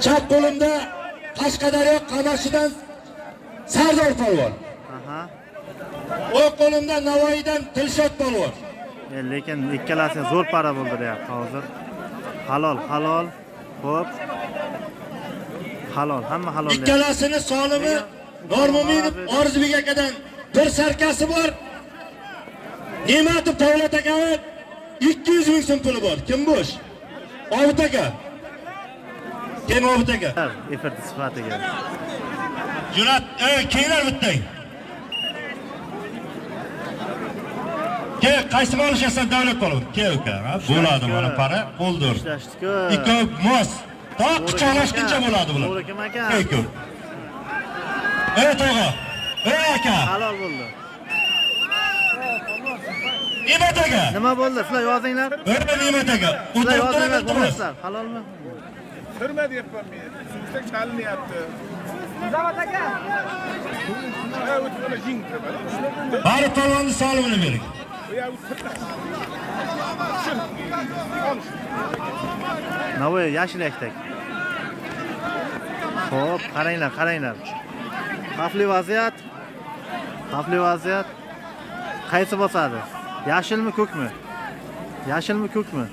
Chap qo'limda Qashqadaryo Qamachidan Sardor polvon. Aha. O'ng qo'limda Navoiydan Dilshod polvon. Lekin ikkalasi zo'r para bo'ldi deyapti hozir. Halol, halol. Xo'p. Halol, hamma halol deyapti. Ikkalasini solimi Normo'minov Orzubek akadan bir sarkasi bor. Ne'matov Davlat akani 200 ming so'm puli bor. Kim bo'sh? Obid aka. Kim Obid aka? Efir sifatiga. Jo'nat, ey, kelinglar bittang. Kel, qaysi olishasan Davlat polvon? Kel uka, ha, bo'ladi mana para, qo'ldir. Ishlashdi-ku. Ikkovi mos. To quchoqlashguncha bo'ladi bular. To'g'ri kim ekan? Ey ko'p. Ey tog'a. Ey aka. Halol bo'ldi. Ne'mat aka. Nima bo'ldi? Sizlar yozinglar. Ey Ne'mat aka. Sizlar O'tirib turing, yozinglar, iltimos. muxlislar. Halolmi? Kirma deyapman men. Suvsak chalinyapti. Zamat aka. Ha, o'tib mana ying kirmadi. Bari polvonni solimini bering. Ya o'tib. Tushir. Ol. Navoiy yashil yaktak. Xo'p, qaranglar, qaranglar. Xavfli vaziyat. Xavfli vaziyat. Qaysi bosadi? Yashilmi, ko'kmi? Yashilmi, ko'kmi?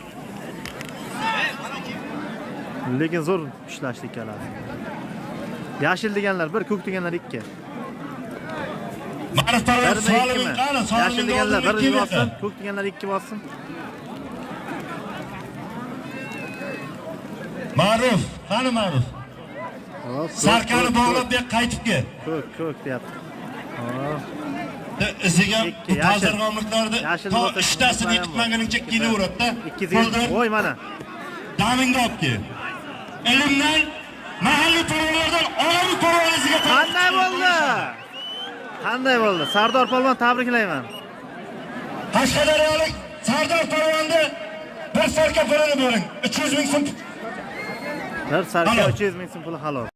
Lekin zo'r ishlashdi ikkalasi. Yashil deganlar bir, ko'k deganlar ikki. Ma'ruf polvon Birmi, soliming ikkimi? qani? Yashil Soliming deganlar oldini bir kim bossin, edi? ko'k deganlar ikki bossin. Ma'ruf, qani Ma'ruf? Hop, ko'k, Sarkani ko'k, bog'lab bu yoqqa qaytib kel. Ko'k, ko'k deyapti. Hop. Iziga Ikki, bu yashil. pazarg'omliklarni Yashil to bo'lsa uchtasini ham yiqitmaguningcha bor. kelaveradi-da. Ikkisi Qo'ldir. voy mana. Damingni olib kel. Ilmdan mahalliy polvonlardan olamiy polvon iziga Qanday bo'ldi? Qanday bo'ldi? Sardor polvon tabriklayman. Qashqadaryolik Sardor polvonni bir sarka pulini bering. 300 ming so'm Bir sarka Halol. 300 ming so'm puli halol.